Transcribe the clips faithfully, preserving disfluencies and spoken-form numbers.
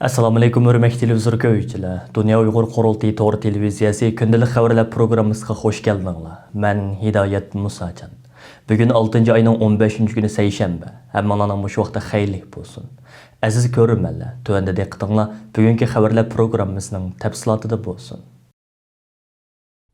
ئەسسالامۇئەلەيكۇم، ھۆرمەتلىك تېلېۋىزور كۆرگۈچىلەر! دۇنيا ئۇيغۇر قۇرۇلتىيى تور تېلېۋىزىيەسى كۈندىلىك خەۋەرلەر پروگراممىسىغا خۇش كەلدىڭلار. مەن ھىدايەت مۇساجان. بۈگۈن ئالتىنچى ئاينىڭ ئون بەشىنچى كۈنى سەيشەنبە. ھەممىڭلارنىڭ مۇشۇ ۋاقتى خەيرلىك بولسۇن. ئەزىز كۆرۈرمەنلەر، تۆۋەندە دىققىتىڭلار بۈگۈنكى خەۋەرلەر پروگراممىسىنىڭ تەپسىلاتىدا بولسۇن.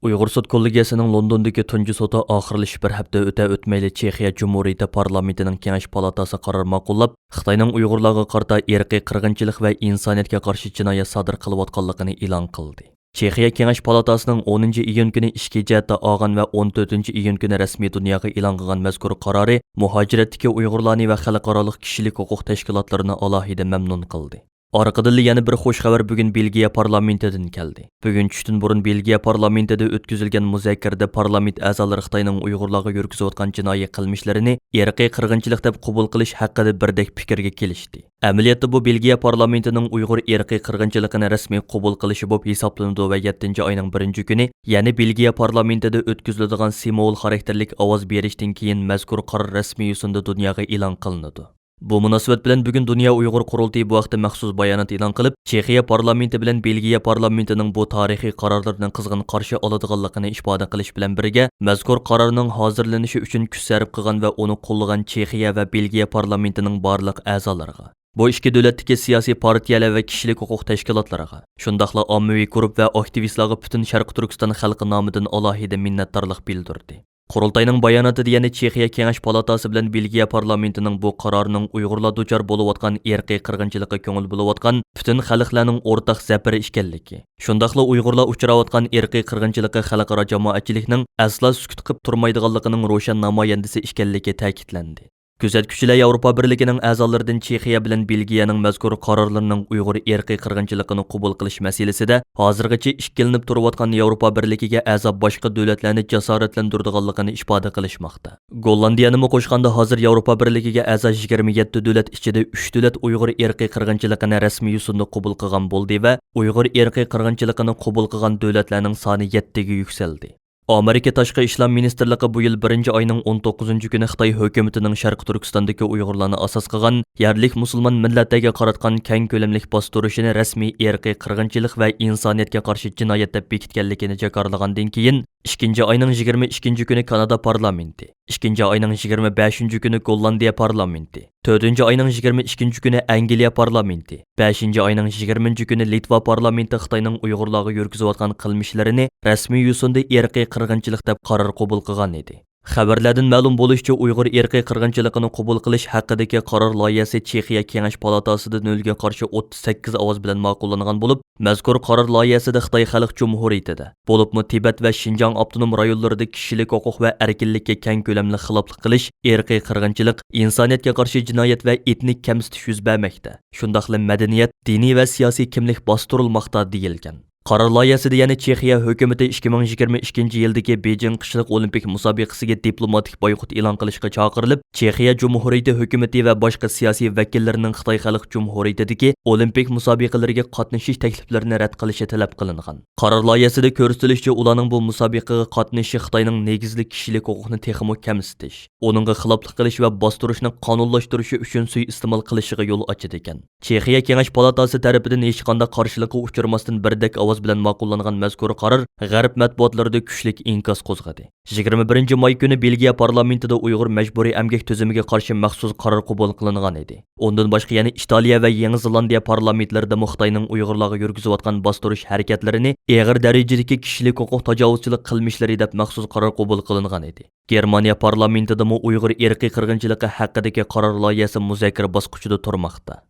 ئۇيغۇر سوت كوللېگىيەسىنىڭ لوندوندىكى تۇنجى سوتى ئاخىرلىشىپ بىر ھەپتە ئۆتەر-ئۆتمەيلا چېخىيە جۇمھۇرىيىتى پارلامېنتىنىڭ كېڭەش پالاتاسى قارار ماقۇللاپ، خىتاينىڭ ئۇيغۇرلارغا قارىتا ئىرقىي قىرغىنچىلىق ۋە ئىنسانىيەتكە قارشى جىنايەت سادىر قىلىۋاتقانلىقىنى ئېلان قىلدى. چېخىيە كېڭەش پالاتاسىنىڭ ئونىنچى ئىيۇن كۈنى ئىچكى جەھەتتە ئالغان ۋە ئون تۆتىنچى ئىيۇن كۈنى رەسمىي دۇنياغا ئېلان قىلغان مەزكۇر قارارى مۇھاجىرەتتىكى ئۇيغۇرلارنى ۋە خەلقئارالىق كىشىلىك ھوقۇق تەشكىلاتلىرىنى ئالاھىدە مەمنۇن قىلدى. ئارقىدىنلا يەنە بىر خۇش خەۋەر بۈگۈن بېلگىيە پارلامېنتىدىن كەلدى. بۈگۈن چۈشتىن بۇرۇن بېلگىيە پارلامېنتىدا ئۆتكۈزۈلگەن مۇزاكىرىدە پارلامېنت ئەزالىرى خىتاينىڭ ئۇيغۇرلارغا يۈرگۈزۈۋاتقان جىنايى قىلمىشلىرىنى ئىرقىي قىرغىنچىلىق دەپ قوبۇل قىلىش ھەققىدە بىردەك پىكىرگە كېلىشتى. ئەمەلىيەتتە بۇ بېلگىيە پارلامېنتىنىڭ ئۇيغۇر ئىرقىي قىرغىنچىلىقىنى رەسمىي قوبۇل قىلىشى بولۇپ ھېسابلىنىدۇ ۋە يەتتىنچى ئاينىڭ بىرىنچى كۈنى، يەنى بېلگىيە پارلامېنتىدا ئۆتكۈزۈلىدىغان سىمۋول خاراكتېرلىك ئاۋاز بېرىشتىن كېيىن مەزكۇر قارار رەسمىي يۈزىنىدە دۇنياغا ئېلان قىلىنىدۇ. بۇ مۇناسىۋەت بىلەن بۈگۈن دۇنيا ئۇيغۇر قۇرۇلتىيى بۇ ھەقتە مەخسۇس بايانات ئېلان قىلىپ، چېخىيە پارلامېنتى بىلەن بېلگىيە پارلامېنتىنىڭ بۇ تارىخىي قارارلىرىنى قىزغىن قارشى ئالىدىغانلىقىنى ئىپادە قىلىش بىلەن بىرگە، مەزكۇر قارارنىڭ ھازىرلىنىشى ئۈچۈن كۈچ سەرپ قىلغان ۋە ئۇنى قوللىغان چېخىيە ۋە بېلگىيە پارلامېنتىنىڭ بارلىق ئەزالىرىغا، بۇ ئىككى دۆلەتتىكى سىياسىي پارتىيەلەر ۋە كىشىلىك ھوقۇق تەشكىلاتلىرىغا، شۇنداقلا ئاممىۋى گۇرۇپپا ۋە ئاكتىۋىستلارغا پۈتۈن شەرقىي تۈركىستان خەلقى نامىدىن ئالاھىدە مىننەتدارلىق بىلدۈردى. قۇرۇلتاينىڭ باياناتىدا يەنە چېخىيە كېڭەش پالاتاسى بىلەن بېلگىيە پارلامېنتىنىڭ بۇ قارارىنىڭ ئۇيغۇرلار دۇچار بولۇۋاتقان ئىرقىي قىرغىنچىلىققا كۆڭۈل بۆلۈۋاتقان پۈتۈن خەلقلەرنىڭ ئورتاق زەپىرى ئىكەنلىكى، شۇنداقلا ئۇيغۇرلار ئۇچراۋاتقان ئىرقىي قىرغىنچىلىققا خەلقئارا جامائەتچىلىكنىڭ ئەسلا سۈكۈت قىلىپ تۇرمايدىغانلىقىنىڭ روشەن نامايەندىسى ئىكەنلىكى تەكىتلەندى. كۆزەتكۈچىلەر ياۋروپا بىرلىكىنىڭ ئەزالىرىدىن چېخىيە بىلەن بېلگىيەنىڭ مەزكۇر قارارلىرىنىڭ ئۇيغۇر ئىرقىي قىرغىنچىلىقىنى قوبۇل قىلىش مەسىلىسىدە ھازىرغىچە ئىككىلىنىپ تۇرۇۋاتقان ياۋروپا بىرلىكىگە ئەزا باشقا دۆلەتلەرنى جاسارەتلەندۈرىدىغانلىقىنى ئىپادە قىلىشماقتا. گوللاندىيەنىمۇ قوشقاندا ھازىر ياۋروپا بىرلىكىگە ئەزا يىگىرمە يەتتە دۆلەت ئىچىدە ئۈچ دۆلەت ئۇيغۇر ئىرقىي قىرغىنچىلىقىنى رەسمىي يۈزىدە قوبۇل قىلغان بولدى ۋە ئۇيغۇر ئىرقىي قىرغىنچىلىقىنى قوبۇل قىلغان دۆلەتلەرنىڭ سانى يەتتىگە يۈكسەلدى. ئامېرىكا تاشقى ئىشلار مىنىستىرلىقى بۇ يىل بىرىنچى ئاينىڭ ئون توققۇزىنچى كۈنى خىتاي ھۆكۈمىتىنىڭ شەرقىي تۈركىستاندىكى ئۇيغۇرلارنى ئاساس قىلغان يەرلىك مۇسۇلمان مىللەتلەرگە قاراتقان كەڭ كۆلەملىك باستۇرۇشىنى رەسمىي ئىرقىي قىرغىنچىلىق ۋە ئىنسانىيەتكە قارشى جىنايەت دەپ بېكىتكەنلىكىنى جاكارلىغاندىن كېيىن، ئىككىنچى ئاينىڭ يىگىرمە ئىككىنچى كۈنى كانادا پارلامېنتى، ئىككىنچى ئاينىڭ يىگىرمە بەشىنچى كۈنى گوللاندىيە پارلامېنتى، تۆتىنچى ئاينىڭ يىگىرمە ئىككىنچى كۈنى ئەنگلىيە پارلامېنتى، بەشىنچى ئاينىڭ يىگىرمىنچى كۈنى لىتۋا پارلامېنتى خىتاينىڭ ئۇيغۇرلارغا يۈرگۈزۈۋاتقان قىلمىشلىرىنى رەسمىي يوسۇندا ئىرقىي قىرغىنچىلىق دەپ قارار قوبۇل قىلغان ئىدى. خەۋەرلەردىن مەلۇم بولۇشىچە، ئۇيغۇر ئىرقىي قىرغىنچىلىقىنى قوبۇل قىلىش ھەققىدىكى قارار لايىھەسى چېخىيە كېڭەش پالاتاسىدا نۆلگە قارشى ئوتتۇز سەككىز ئاۋاز بىلەن ماقۇللانغان بولۇپ، مەزكۇر قارار لايىھەسىدە خىتاي خەلق جۇمھۇرىيىتىدە، بولۇپمۇ تىبەت ۋە شىنجاڭ ئاپتونوم رايونلىرىدا كىشىلىك ھوقۇق ۋە ئەركىنلىككە كەڭ كۆلەملىك خىلاپلىق قىلىش، ئىرقىي قىرغىنچىلىق، ئىنسانىيەتكە قارشى جىنايەت ۋە ئېتنىك كەمسىتىش يۈز بەرمەكتە، شۇنداقلا مەدەنىيەت، دىنىي ۋە سىياسىي كىملىك باستۇرۇلماقتا دېيىلگەن. قارار لايىھەسىدە يەنە چېخىيە ھۆكۈمىتى ئىككى مىڭ يىگىرمە ئىككىنچى يىلدىكى بېيجىڭ قىشلىق ئولىمپىك مۇسابىقىسىگە دىپلوماتىك بايقۇت ئېلان قىلىشقا چاقىرىلىپ، چېخىيە جۇمھۇرىيىتى ھۆكۈمىتى ۋە باشقا سىياسىي ۋەكىللەرنىڭ خىتاي خەلق جۇمھۇرىيىتىدىكى ئولىمپىك مۇسابىقىلىرىگە قاتنىشىش تەكلىپلىرىنى رەت قىلىشى تەلەپ قىلىنغان. قارار لايىھەسىدە كۆرسىتىلىشىچە، ئۇلارنىڭ بۇ مۇسابىقىگە قاتنىشىشى خىتاينىڭ نېگىزلىك كىشىلىك ھوقۇقنى تېخىمۇ كەمسىتىش، ئۇنىڭغا خىلاپلىق قىلىش ۋە باستۇرۇشنى قانۇنلاشتۇرۇشى ئۈچۈن سۇيىئىستېمال قىلىشىغا يول ئاچىدىكەن. چېخىيە كېڭەش پالاتاسى تەرىپىدىن ھېچقانداق قارشىلىققا ئۇچرىماستىن بىردەك ئاۋاز بىلەن ماقۇللانغان مەزكۇر قارار غەرب مەتبۇئاتلىرىدا كۈچلۈك ئىنكاس قوزغىدى. يىگىرمە بىرىنچى ماي كۈنى بېلگىيە پارلامېنتىدا ئۇيغۇر مەجبۇرىي ئەمگەك تۈزۈمىگە قارشى مەخسۇس قارار قوبۇل قىلىنغان ئىدى. ئۇندىن باشقا يەنە ئىتالىيە ۋە يېڭى زېلاندىيە پارلامېنتلىرىدىمۇ خىتاينىڭ ئۇيغۇرلارغا يۈرگۈزۈۋاتقان باستۇرۇش ھەرىكەتلىرىنى ئېغىر دەرىجىدىكى كىشىلىك ھوقۇق تاجاۋۇزچىلىق قىلمىشلىرى دەپ مەخسۇس قارار قوبۇل قىلىنغان ئىدى. گېرمانىيە پارلامېنتىدىمۇ ئۇيغۇر ئىرقىي قىرغىنچىلىقى ھەققىدىكى قارار لايىھەسى مۇزاكىرە باسقۇچىدا تۇرماقتا.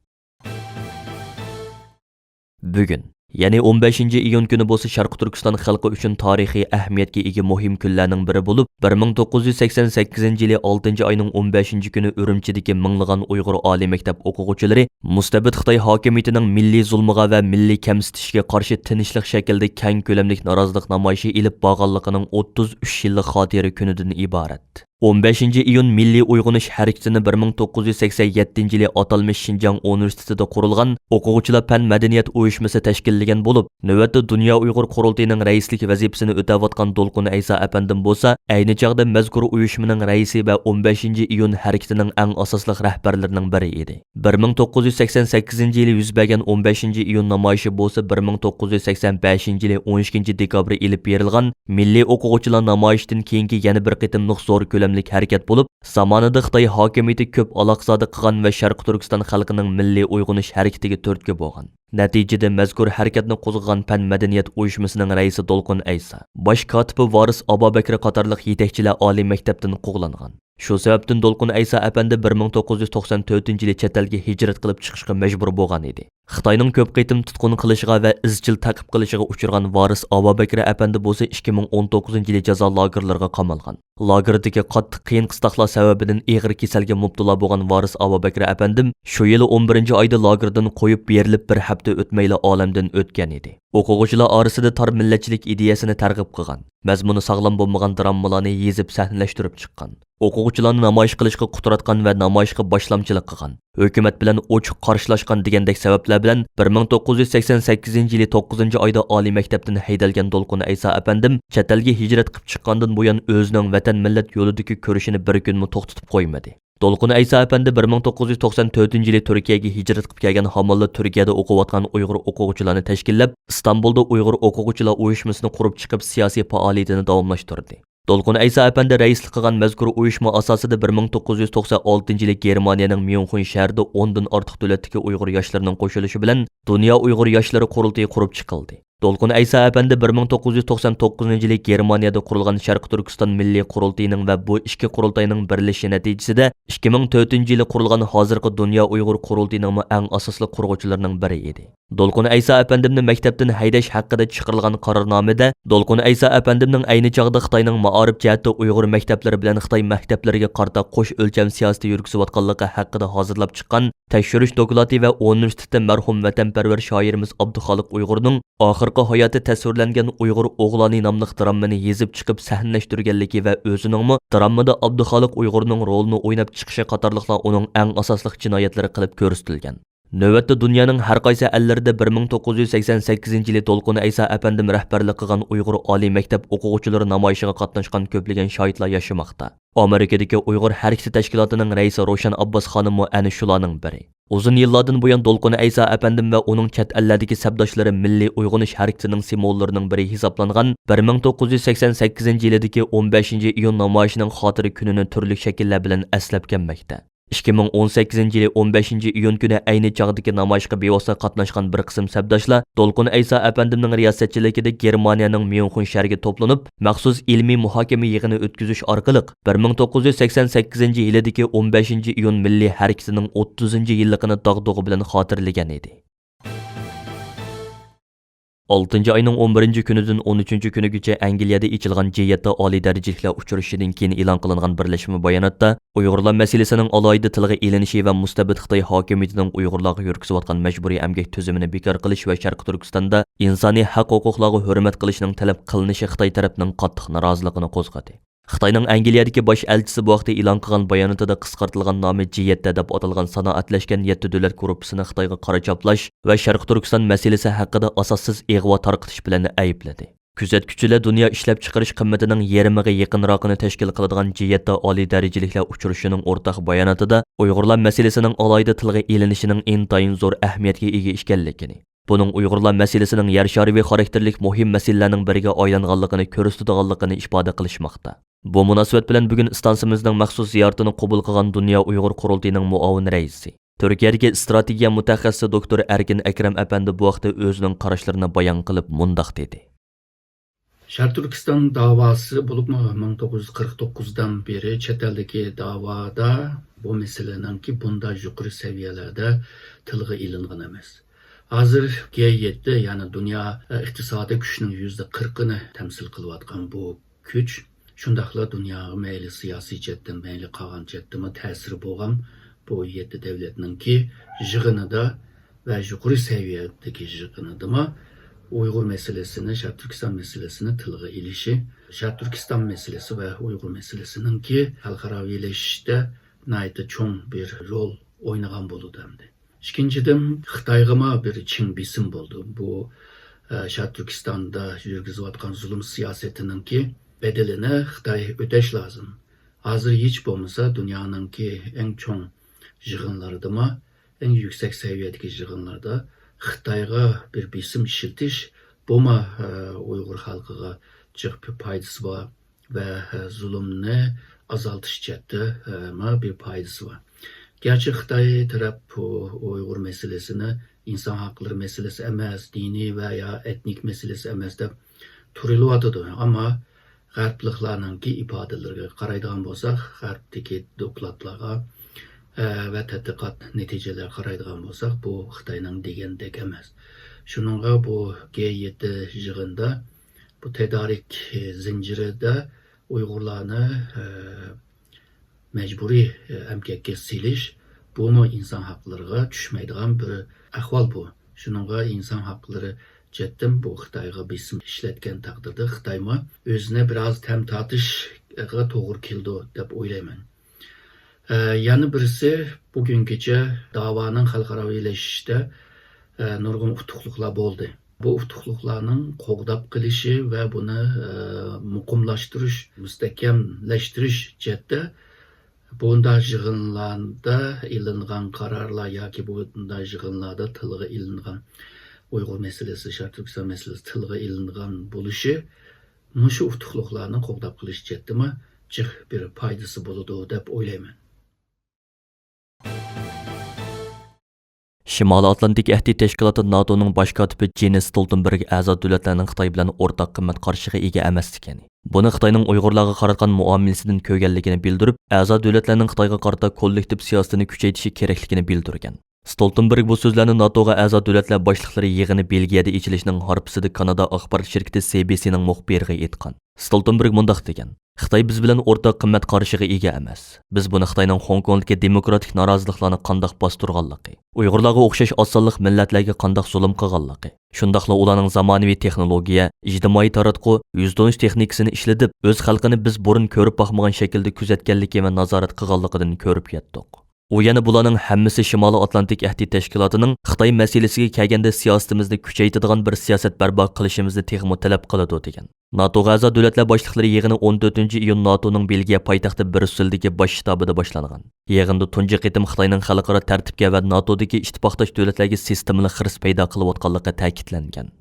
بۈگۈن، يەنى ئون بەشىنچى ئىيۇن كۈنى بولسا شەرقىي تۈركىستان خەلقى ئۈچۈن تارىخىي ئەھمىيەتكە ئىگە مۇھىم كۈنلەرنىڭ بىرى بولۇپ، بىر مىڭ توققۇز يۈز سەكسەن سەككىزىنچى يىلى ئالتىنچى ئاينىڭ ئون بەشىنچى كۈنى ئۈرۈمچىدىكى مىڭلىغان ئۇيغۇر ئالىي مەكتەپ ئوقۇغۇچىلىرى مۇستەبىت خىتاي ھاكىمىيىتىنىڭ مىللىي زۇلمىغا ۋە مىللىي كەمسىتىشىگە قارشى تىنچلىق شەكلىدە كەڭ كۆلەملىك نارازىلىق نامايىشى ئېلىپ بارغانلىقىنىڭ ئوتتۇز ئۈچ يىللىق خاتىرە كۈنىدىن ئىبارەت. ئون بەشىنچى ئىيۇن مىللىي ئويغىنىش ھەرىكىتىنى بىر مىڭ توققۇز يۈز سەكسەن يەتتىنچى يىلى ئاتالمىش شىنجاڭ ئۇنىۋېرسىتېتىدا قۇرۇلغان ئوقۇغۇچىلار پەن مەدەنىيەت ئۇيۇشمىسى تەشكىللىگەن بولۇپ، نۆۋەتتە دۇنيا ئۇيغۇر قۇرۇلتىيىنىڭ رەئىسلىك ۋەزىپىسىنى ئۆتەۋاتقان دولقۇن ئەيسا ئەپەندىم بولسا، ئەينى چاغدا مەزكۇر ئۇيۇشمىنىڭ رەئىسى ۋە ئون بەشىنچى ئىيۇن ھەرىكىتىنىڭ ئەڭ ئاساسلىق رەھبەرلىرىنىڭ بىرى ئىدى. بىر مىڭ توققۇز يۈز سەكسەن سەككىزىنچى يىلى يۈز بەرگەن ئون بەشىنچى ئىيۇن نامايىشى بولسا، بىر مىڭ توققۇز يۈز سەكسەن بەشىنچى يىلى ئون ئىككىنچى دېكابىر ئېلىپ بېرىلغان مىللىي ئوقۇغۇچىلار نامايىشىدىن كېيىنكى يەنە بىر قېتىملىق زور كۆلەملىك ھەرىكەت بولۇپ، زامانىدا خىتاي ھاكىمىيىتى كۆپ ئالاقزادە قىلغان ۋە شەرقىي تۈركىستان خەلقىنىڭ مىللىي ئويغىنىش ھەرىكىتىگە تۈرتكە بولغان. نەتىجىدە، مەزكۇر ھەرىكەتنى قوزغىغان پەن مەدەنىيەت ئۇيۇشمىسىنىڭ رەئىسى دولقۇن ئەيسا، باش كاتىپى ۋارىس ئابابەكرى قاتارلىق يېتەكچىلەر ئالىي مەكتەپتىن قوغلانغان. شۇ سەۋەبتىن دولقۇن ئەيسا ئەپەندى بىر مىڭ توققۇز يۈز توقسان تۆتىنچى يىلى چەت ئەلگە ھىجرەت قىلىپ چىقىشقا مەجبۇر بولغان ئىدى. خىتاينىڭ كۆپ قېتىم تۇتقۇن قىلىشىغا ۋە ئىزچىل تەقىب قىلىشىغا ئۇچرىغان ۋارىس ئابابەكرى ئەپەندى بولسا ئىككى مىڭ ئون توققۇزىنچى يىلى جازا لاگېرلىرىغا قامالغان. لاگېردىكى قاتتىق قىيىن-قىستاقلار سەۋەبىدىن ئېغىر كېسەلگە مۇپتىلا بولغان ۋارىس ئابابەكرى ئەپەندىم شۇ يىلى ئون بىرىنچى ئايدا لاگېردىن قويۇپ بېرىلىپ، بىر ھەپتە ئۆتمەيلا ئالەمدىن ئۆتكەن ئىدى. ئوقۇغۇچىلار ئارىسىدا تار مىللەتچىلىك ئىدىيەسىنى تەرغىب قىلغان، مەزمۇنى ساغلام بولمىغان دراممىلارنى يېزىپ سەھنىلەشتۈرۈپ چىققان. ئوقۇغۇچىلارنى نامايىش قىلىشقا قۇتراتقان ۋە نامايىشقا باشلامچىلىق قىلغان، ھۆكۈمەت بىلەن ئوچۇق قارشىلاشقان دېگەندەك سەۋەبلەر بىلەن بىر مىڭ توققۇز يۈز سەكسەن سەككىزىنچى يىلى توققۇزىنچى ئايدا ئالىي مەكتەپتىن ھەيدەلگەن دولقۇن ئەيسا ئەپەندىم چەت ئەلگە ھىجرەت قىلىپ چىققاندىن بۇيان ئۆزىنىڭ ۋەتەن مىللەت يولىدىكى كۈرىشىنى بىر كۈنمۇ توختىتىپ قويمىدى. دولقۇن ئەيسا ئەپەندى بىر مىڭ توققۇز يۈز توقسان تۆتىنچى يىلى تۈركىيەگە ھىجرەت قىلىپ كەلگەن ھامانلا تۈركىيەدە ئوقۇۋاتقان ئۇيغۇر ئوقۇغۇچىلارنى تەشكىللەپ، ئىستانبۇلدا ئۇيغۇر ئوقۇغۇچىلار ئۇيۇشمىسىنى قۇرۇپ چىقىپ، سىياسىي پائالىيىتىنى داۋاملاشتۇردى. دولقۇن ئەيسا ئەپەندى رەئىسلىك قىلغان مەزكۇر ئۇيۇشما ئاساسىدا بىر مىڭ توققۇز يۈز توقسان ئالتىنچى يىلى گېرمانىيەنىڭ ميۇنخېن شەھىرىدە ئوندىن ئارتۇق دۆلەتتىكى ئۇيغۇر ياشلىرىنىڭ قوشۇلۇشى بىلەن دۇنيا ئۇيغۇر ياشلىرى قۇرۇلتىيى قۇرۇپ چىقىلدى. دولقۇن ئەيسا ئەپەندى بىر مىڭ توققۇز يۈز توقسان توققۇزىنچى يىلى گېرمانىيەدە قۇرۇلغان شەرقىي تۈركىستان مىللىي قۇرۇلتىيىنىڭ ۋە بۇ ئىككى قۇرۇلتاينىڭ بىرلىشىشى نەتىجىسىدە ئىككى مىڭ تۆتىنچى يىلى قۇرۇلغان ھازىرقى دۇنيا ئۇيغۇر قۇرۇلتىيىنىڭمۇ ئەڭ ئاساسلىق قۇرغۇچىلىرىنىڭ بىرى ئىدى. دولقۇن ئەيسا ئەپەندىمنى مەكتەپتىن ھەيدەش ھەققىدە چىقىرىلغان قارارنامىدە دولقۇن ئەيسا ئەپەندىمنىڭ ئەينى چاغدا خىتاينىڭ مائارىپ جەھەتتە ئۇيغۇر مەكتەپلىرى بىلەن خىتاي مەكتەپلىرىگە قارىتا قوش ئۆلچەم سىياسىتى يۈرگۈزۈۋاتقانلىقى ھەققىدە ھازىرلاپ چىققان تەكشۈرۈش دوكلاتى ۋە ئۇنىۋېرسىتېتتا مەرھۇم ۋەتەنپەرۋەر شائىرىمىز ئابدۇخالىق ئۇيغۇرنىڭ ئاخىرقى ھاياتى تەسۋىرلەنگەن ئۇيغۇر ئوغلانى ناملىق دراممىنى يېزىپ چىقىپ سەھنىلەشتۈرگەنلىكى ۋە ئۆزىنىڭمۇ دراممىدا ئابدۇخالىق ئۇيغۇرنىڭ رولىنى ئويناپ چىقىشى قاتارلىقلار ئۇنىڭ ئەڭ ئاساسلىق جىنايەتلىرى قىلىپ كۆرسىتىلگەن. نۆۋەتتە دۇنيانىڭ ھەر قايسى ئەللىرىدە بىر مىڭ توققۇز يۈز سەكسەن سەككىزىنچى يىلى دولقۇن ئەيسا ئەپەندىم رەھبەرلىك قىلغان ئۇيغۇر ئالىي مەكتەپ ئوقۇغۇچىلىرى نامايىشىغا قاتناشقان كۆپلىگەن شاھىتلار ياشىماقتا. ئامېرىكىدىكى ئۇيغۇر ھەرىكىتى تەشكىلاتىنىڭ رەئىسى روشەن ئابباس خانىممۇ ئەنە شۇلارنىڭ بىرى. ئۇزۇن يىللاردىن بۇيان دولقۇن ئەيسا ئەپەندىم ۋە ئۇنىڭ چەت ئەللەردىكى سەپداشلىرى مىللىي ئويغىنىش ھەرىكىتىنىڭ سىمۋوللىرىنىڭ بىرى ھېسابلانغان بىر مىڭ توققۇز يۈز سەكسەن سەككىزىنچى يىلىدىكى ئون بەشىنچى ئىيۇن نامايىشىنىڭ خاتىرە كۈنىنى تۈرلۈك شەكىللەر بىلەن ئەسلەپ كەلمەكتە. ئىككى مىڭ ئون سەككىزىنچى يىلى ئون بەشىنچى ئىيۇن كۈنى ئەينى چاغدىكى نامايىشقا بىۋاسىتە قاتناشقان بىر قىسىم سەپداشلار دولقۇن ئەيسا ئەپەندىمنىڭ رىياسەتچىلىكىدە گېرمانىيەنىڭ ميۇنخېن شەھىرىگە توپلىنىپ، مەخسۇس ئىلمىي مۇھاكىمە يىغىنى ئۆتكۈزۈش ئارقىلىق، بىر مىڭ توققۇز يۈز سەكسەن سەككىزىنچى يىلىدىكى ئون بەشىنچى ئىيۇن مىللىي ھەرىكىتىنىڭ ئوتتۇزىنچى يىللىقىنى داغدۇغا بىلەن خاتىرىلىگەن ئىدى. ئالتىنچى ئاينىڭ ئون بىرىنچى كۈنىدىن ئون ئۈچىنچى كۈنىگىچە ئەنگلىيەدە ئېچىلغان جى يەتتە ئالىي دەرىجىلىكلەر ئۇچرىشىشىدىن كېيىن ئېلان قىلىنغان بىرلەشمە باياناتتا، ئۇيغۇرلار مەسىلىسىنىڭ ئالاھىدە تىلغا ئېلىنىشى ۋە مۇستەبىت خىتاي ھاكىمىيىتىنىڭ ئۇيغۇرلارغا يۈرگۈزۈۋاتقان مەجبۇرىي ئەمگەك تۈزۈمىنى بىكار قىلىش ۋە شەرقىي تۈركىستاندا ئىنسانىي ھەق ھوقۇقلارغا ھۆرمەت قىلىشنىڭ تەلەپ قىلىنىشى خىتاي تەرەپنىڭ قاتتىق نارازىلىقىنى قوزغىدى. خىتاينىڭ ئەنگلىيەدىكى باش ئەلچىسى بۇ ھەقتە ئېلان قىلغان باياناتىدا قىسقارتىلغان نامى جى يەتتە دەپ ئاتالغان سانائەتلەشكەن يەتتە دۆلەت گۇرۇپپىسىنى خىتايغا قارا چاپلاش ۋە شەرقىي تۈركىستان مەسىلىسى ھەققىدە ئاساسسىز ئىغۋا تارقىتىش بىلەن ئەيىبلىدى. كۆزەتكۈچىلەر دۇنيا ئىشلەپچىقىرىش قىممىتىنىڭ يېرىمىغا يېقىنراقىنى تەشكىل قىلىدىغان جى يەتتە ئالىي دەرىجىلىكلەر ئۇچرىشىشىنىڭ ئورتاق باياناتىدا ئۇيغۇرلار مەسىلىسىنىڭ ئالاھىدە تىلغا ئېلىنىشىنىڭ ئىنتايىن زور ئەھمىيەتكە ئىگە ئىكەنلىكىنى، بۇنىڭ ئۇيغۇرلار مەسىلىسىنىڭ يەر شارى خاراكتېرلىك مۇھىم مەسىلىلەرنىڭ بىرىگە ئايلانغانلىقىنى كۆرسىتىدىغانلىقىنى ئىپادە قىلىشماقتا. بۇ مۇناسىۋەت بىلەن بۈگۈن ئىستانسىمىزنىڭ مەخسۇس زىيارىتىنى قوبۇل قىلغان دۇنيا ئۇيغۇر قۇرۇلتىيىنىڭ مۇئاۋىن رەئىسى، تۈركىيەدىكى ئىستراتېگىيە مۇتەخەسسىسى دوكتور ئەركىن ئەكرەم ئەپەندى بۇ ھەقتە ئۆزىنىڭ قاراشلىرىنى بايان قىلىپ مۇنداق دېدى. شەرقىي تۈركىستان داۋاسى بولۇپمۇ مىڭ توققۇز يۈز قىرىق توققۇزدىن بېرى چەت ئەلدىكى داۋادا بۇ مەسىلىنىڭكى بۇنداق يۇقىرى سەۋىيەلەردە تىلغا ئېلىنغان ئەمەس. ھازىر جى يەتتە، يەنى دۇنيا ئىقتىسادىي كۈچىنىڭ يۈزدە قىرىقىنى تەمسىل قىلىۋاتقان بۇ كۈچ، شۇنداقلا دۇنياغا مەيلى سىياسىي جەھەتتىن، مەيلى قالغان جەھەتتىنمۇ تەسىرى بولغان بۇ يەتتە دەۋلەتنىڭكى يىغىنىدا ۋە يۇقىرى سەۋىيەدىكى يىغىنىدىمۇ ئۇيغۇر مەسىلىسىنى، شەرقىي تۈركىستان مەسىلىسىنى تىلغا ئېلىشى، شەرقىي تۈركىستان مەسىلىسى ۋە ئۇيغۇر مەسىلىسىنىڭكى خەلقئاراۋىلىشىشتە ناھايىتى چوڭ بىر رول ئوينىغان بولىدۇ ئەمدى. ئىككىنچىدىن، خىتايغىمۇ بىر چىڭ بېسىم بولدى. بۇ، ئە، شەرقىي تۈركىستاندا يۈرگۈزۈۋاتقان زۇلۇم سىياسىتىنىڭكى بەدىلىنى خىتاي ئۆتەش لازىم. ھازىر ھېچ بولمىسا دۇنيانىڭكى ئەڭ چوڭ يىغىنلىرىدىمۇ، ئەڭ يۈكسەك سەۋىيەدىكى يىغىنلاردا خىتايغا بىر بېسىم ئىشلىتىش، بۇمۇ، ئە، ئۇيغۇر خەلقىگە جىق بىر پايدىسى بار ۋە، ئە، زۇلۇمنى ئازالتىش جەھەتتە، ئە، مۇ بىر پايدىسى بار. گەرچە خىتاي تەرەپ بۇ ئۇيغۇر مەسىلىسىنى ئىنسان ھەقلىرى مەسىلىسى ئەمەس، دىنىي ۋە يا ئېتنىك مەسىلىسى ئەمەس دەپ تۇرۇلۇۋاتىدۇ، ئەمما غەربلىكلەرنىڭكى ئىپادىلىرىگە قارايدىغان بولساق، غەربتىكى دوكلاتلارغا، ئە، ۋە تەتقىقات نەتىجىلىرىگە قارايدىغان بولساق، بۇ خىتاينىڭ دېگەندەك ئەمەس. شۇنىڭغا بۇ گې يەتتە يىغىندا بۇ تەدارىك زەنجىرىدە ئۇيغۇرلارنى، ئە، مەجبۇرىي، ئە، ئەمگەككە سېلىش، بۇمۇ ئىنسان ھەقلىرىغا چۈشمەيدىغان بىر ئەھۋال بۇ. شۇنىڭغا ئىنسان ھەقلىرى جەھەتتىن بۇ خىتايغا بېسىم ئىشلەتكەن تەقدىردە خىتايمۇ ئۆزىنى بىراز تەم تارتىشقا توغرا كېلىدۇ دەپ ئويلايمەن. ئە، يەنە بىرسى، بۈگۈنگىچە داۋانىڭ خەلقئاراۋىلىشىشىشتە، ئە، نۇرغۇن ئۇتۇقلۇقلار بولدى. بۇ ئۇتۇقلۇقلارنىڭ قوغداپ قېلىشى ۋە بۇنى، ئە، مۇقىملاشتۇرۇش، مۇستەھكەملەشتۈرۈش جەھەتتە بۇنداق يىغىنلاردا ئېلىنغان قارارلار ياكى بۇنداق يىغىنلاردا تىلغا ئېلىنغان ئۇيغۇر مەسىلىسى، شەرقىي تۈركىستان مەسىلىسى تىلغا ئېلىنغان بولۇشى مۇشۇ ئۇتۇقلۇقلارنى قوغداپ قېلىش جەھەتتىمۇ جىق بىر پايدىسى بولىدۇ دەپ ئويلايمەن. شىمالىي ئاتلانتىك ئەھدى تەشكىلاتى ناتونىڭ باش كاتىپى جېنس ستولتېنبېرگ ئەزا دۆلەتلەرنىڭ خىتاي بىلەن ئورتاق قىممەت قارىشىغا ئىگە ئەمەسلىكىنى، بۇنى خىتاينىڭ ئۇيغۇرلارغا قاراتقان مۇئامىلىسىدىن كۆرگەنلىكىنى بىلدۈرۈپ، ئەزا دۆلەتلەرنىڭ خىتايغا قارىتا كوللېكتىپ سىياسىتىنى كۈچەيتىشى كېرەكلىكىنى بىلدۈرگەن. ستولتېنبېرگ بۇ سۆزلەرنى ناتوغا ئەزا دۆلەتلەر باشلىقلىرى يىغىنى بېلگىيەدە ئېچىلىشىنىڭ ھارپىسىدا كانادا ئاخبارات شىركىتى سى بى سىنىڭ مۇخبىرىغا ئېيتقان. ستولتېنبېرگ مۇنداق دېگەن: «خىتاي بىز بىلەن ئورتاق قىممەت قارىشىغا ئىگە ئەمەس. بىز بۇنى خىتاينىڭ خوڭكوڭدىكى دېموكراتىك نارازىلىقلارنى قانداق باستۇرغانلىقى، ئۇيغۇرلارغا ئوخشاش ئاز سانلىق مىللەتلەرگە قانداق زۇلۇم قىلغانلىقى، شۇنداقلا ئۇلارنىڭ زامانىۋى تېخنولوگىيە، ئىجتىمائىي تاراتقۇ، يۈزتونۇش تېخنىكىسىنى ئىشلىتىپ، ئۆز خەلقىنى بىز بۇرۇن كۆرۈپ باقمىغان شەكىلدە كۆزەتكەنلىكى ۋە نازارەت قىلغانلىقىدىن كۆرۈپ يەتتۇق.» ئۇ يەنە بۇلارنىڭ ھەممىسى شىمالىي ئاتلانتىك ئەھدى تەشكىلاتىنىڭ خىتاي مەسىلىسىگە كەلگەندە سىياسىتىمىزنى كۈچەيتىدىغان بىر سىياسەت بەرپا قىلىشىمىزنى تېخىمۇ تەلەپ قىلىدۇ، دېگەن. ناتوغا ئەزا دۆلەتلەر باشلىقلىرى يىغىنى ئون تۆتىنچى ئىيۇن ناتونىڭ بېلگىيە پايتەختى بريۇسسېلدىكى باش شتابىدا باشلانغان. يىغىندا تۇنجى قېتىم خىتاينىڭ خەلقئارا تەرتىپكە ۋە ناتودىكى ئىتتىپاقداش دۆلەتلەرگە سىستېمىلىق خىرىس پەيدا قىلىۋاتقانلىقى تەكىتلەنگەن.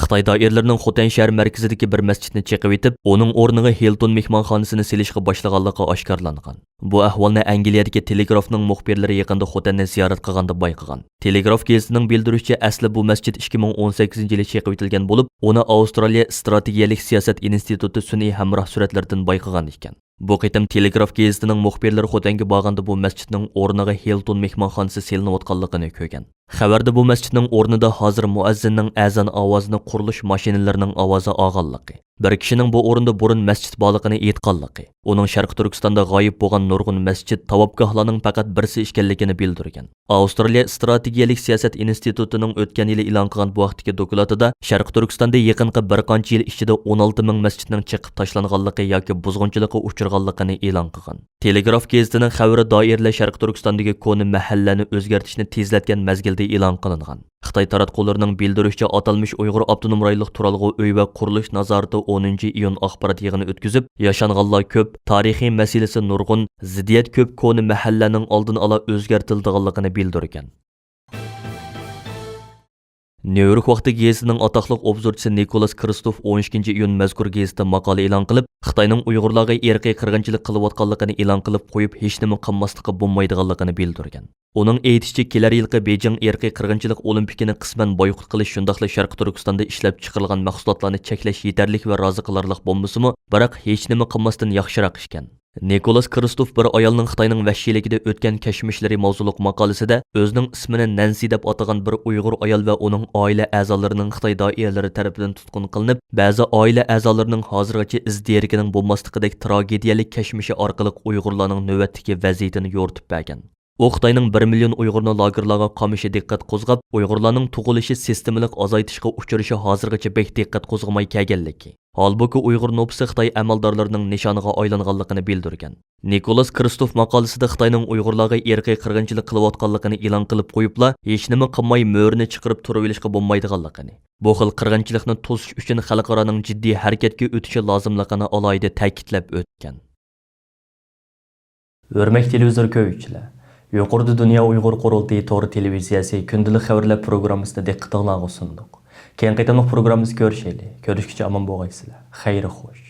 خىتاي دائىرىلىرىنىڭ خوتەن شەھەر مەركىزىدىكى بىر مەسچىتنى چېقىۋېتىپ، ئۇنىڭ ئورنىغا ھىلتون مېھمانخانىسىنى سېلىشقا باشلىغانلىقى ئاشكارىلانغان. بۇ ئەھۋالنى ئەنگلىيەدىكى تېلېگرافنىڭ مۇخبىرلىرى يېقىندا خوتەننى زىيارەت قىلغاندا بايقىغان. تېلېگراف گېزىتىنىڭ بىلدۈرۈشىچە، ئەسلى بۇ مەسچىت ئىككى مىڭ ئون سەككىزىنچى يىلى چېقىۋېتىلگەن بولۇپ، ئۇنى ئاۋسترالىيە ئىستراتېگىيەلىك سىياسەت ئىنستىتۇتى سۈنئىي ھەمراھ سۈرەتلىرىدىن بايقىغان ئىكەن. بۇ قېتىم تېلېگراف گېزىتىنىڭ مۇخبىرلىرى خوتەنگە بارغاندا بۇ مەسچىتنىڭ ئورنىغا ھىلتون مېھمانخانىسى سېلىنىۋاتقانلىقىنى كۆرگەن. خەۋەردە بۇ مەسچىتنىڭ ئورنىدا ھازىر مۇئەززىننىڭ ئەزان ئاۋازىنى قۇرۇلۇش ماشىنىلىرىنىڭ ئاۋازى ئالغانلىقى، بىر كىشىنىڭ بۇ ئورۇندا بۇرۇن مەسچىت بارلىقىنى ئېيتقانلىقى، ئۇنىڭ شەرقىي تۈركىستاندا غايىب بولغان نۇرغۇن مەسچىت، تاۋاپگاھلارنىڭ پەقەت بىرسى ئىكەنلىكىنى بىلدۈرگەن. ئاۋسترالىيە ئىستراتېگىيەلىك سىياسەت ئىنستىتۇتىنىڭ ئۆتكەن يىلى ئېلان قىلغان بۇ ھەقتىكى دوكلاتىدا شەرقىي تۈركىستاندا يېقىنقى بىر قانچە يىل ئىچىدە ئون ئالتە مىڭ مەسچىتنىڭ چېقىپ تاشلانغانلىقى ياكى بۇزغۇنچىلىققا ئۇچرىغانلىقىنى ئېلان قىلغان. تېلېگراف گېزىتىنىڭ خەۋىرى دائىرىلەر شەرقىي تۈركىستاندىكى كونا مەھەللىلەرنى ئۆزگەرتىشنى تېزلەتكەن مەزگىلدە ئېلان قىلىنغان. خىتاي تاراتقۇلىرىنىڭ بىلدۈرۈشىچە، ئاتالمىش ئۇيغۇر ئاپتونوم رايونلۇق تۇرالغۇ ئۆي ۋە قۇرۇلۇش نازارىتى ئونىنچى ئىيۇن ئاخبارات يىغىنى ئۆتكۈزۈپ، ياشانغانلار كۆپ، تارىخىي مەسىلىسى نۇرغۇن، زىددىيەت كۆپ كونا مەھەللىلەرنىڭ ئالدىنى ئالا ئۆزگەرتىلىدىغانلىقىنى بىلدۈرگەن. نيۇ يورك ۋاقتى گېزىتىنىڭ ئاتاقلىق ئوبزورچىسى نىكولاس كىرىستوف ئون ئىككىنچى ئىيۇن مەزكۇر گېزىتتە ماقالە ئېلان قىلىپ، خىتاينىڭ ئۇيغۇرلارغا ئىرقىي قىرغىنچىلىق قىلىۋاتقانلىقىنى ئېلان قىلىپ قويۇپ، ھېچنېمە قىلماسلىققا بولمايدىغانلىقىنى بىلدۈرگەن. ئۇنىڭ ئېيتىشىچە، كېلەر يىلقى بېيجىڭ ئىرقىي قىرغىنچىلىق ئولىمپىكىنى قىسمەن بايقۇت قىلىش، شۇنداقلا شەرقىي تۈركىستاندا ئىشلەپچىقىرىلغان مەھسۇلاتلارنى چەكلەش يېتەرلىك ۋە رازى قىلارلىق بولمىسىمۇ، بىراق ھېچنېمە قىلماستىن ياخشىراق ئىكەن. نىكولاس كىرىستوف بىر ئايالنىڭ خىتاينىڭ ۋەھشىيلىكىدە ئۆتكەن كەچمىشلىرى ماۋزۇلۇق ماقالىسىدە ئۆزىنىڭ ئىسمىنى نەنسى دەپ ئاتىغان بىر ئۇيغۇر ئايال ۋە ئۇنىڭ ئائىلە ئەزالىرىنىڭ خىتاي دائىرىلىرى تەرىپىدىن تۇتقۇن قىلىنىپ، بەزى ئائىلە ئەزالىرىنىڭ ھازىرغىچە ئىز دېرىكىنىڭ بولماسلىقىدەك تراگېدىيەلىك كەچمىشى ئارقىلىق ئۇيغۇرلارنىڭ نۆۋەتتىكى ۋەزىيىتىنى يورۇتۇپ بەرگەن. ئۇ خىتاينىڭ بىر مىليون ئۇيغۇرنى لاگېرلارغا قامىشى دىققەت قوزغاپ، ئۇيغۇرلارنىڭ تۇغۇلۇشى سىستېمىلىق ئازايتىشقا ئۇچرىشى ھازىرغىچە بەك دىققەت قوزغىماي كەلگەنلىكى، ھالبۇكى، ئۇيغۇر نوپۇسى خىتاي ئەمەلدارلىرىنىڭ نىشانىغا ئايلانغانلىقىنى بىلدۈرگەن. نىكولاس كىرىستوف ماقالىسىدە خىتاينىڭ ئۇيغۇرلارغا ئىرقىي قىرغىنچىلىق قىلىۋاتقانلىقىنى ئېلان قىلىپ قويۇپلا، ھېچنېمە قىلماي مۈرىنى چىقىرىپ تۇرۇۋېلىشقا بولمايدىغانلىقىنى، بۇ خىل قىرغىنچىلىقنى توسۇش ئۈچۈن خەلقئارانىڭ جىددىي ھەرىكەتكە ئۆتۈشى لازىملىقىنى ئالاھىدە تەكىتلەپ ئۆتكەن. ھۆرمەتلىك تېلېۋىزور كۆرگۈچىلەر، يۇقىرىدا دۇنيا ئۇيغۇر قۇرۇلتىيى تور تېلېۋىزىيەسى كۈندىلىك خەۋەرلەر پروگراممىسىنى دىققىتىڭلارغا سۇندۇق. كېيىنكى قېتىملىق پروگراممىمىزدا كۆرۈشەيلى. كۆرۈشكىچە ئامان بولغايسىلەر. خەير خوش.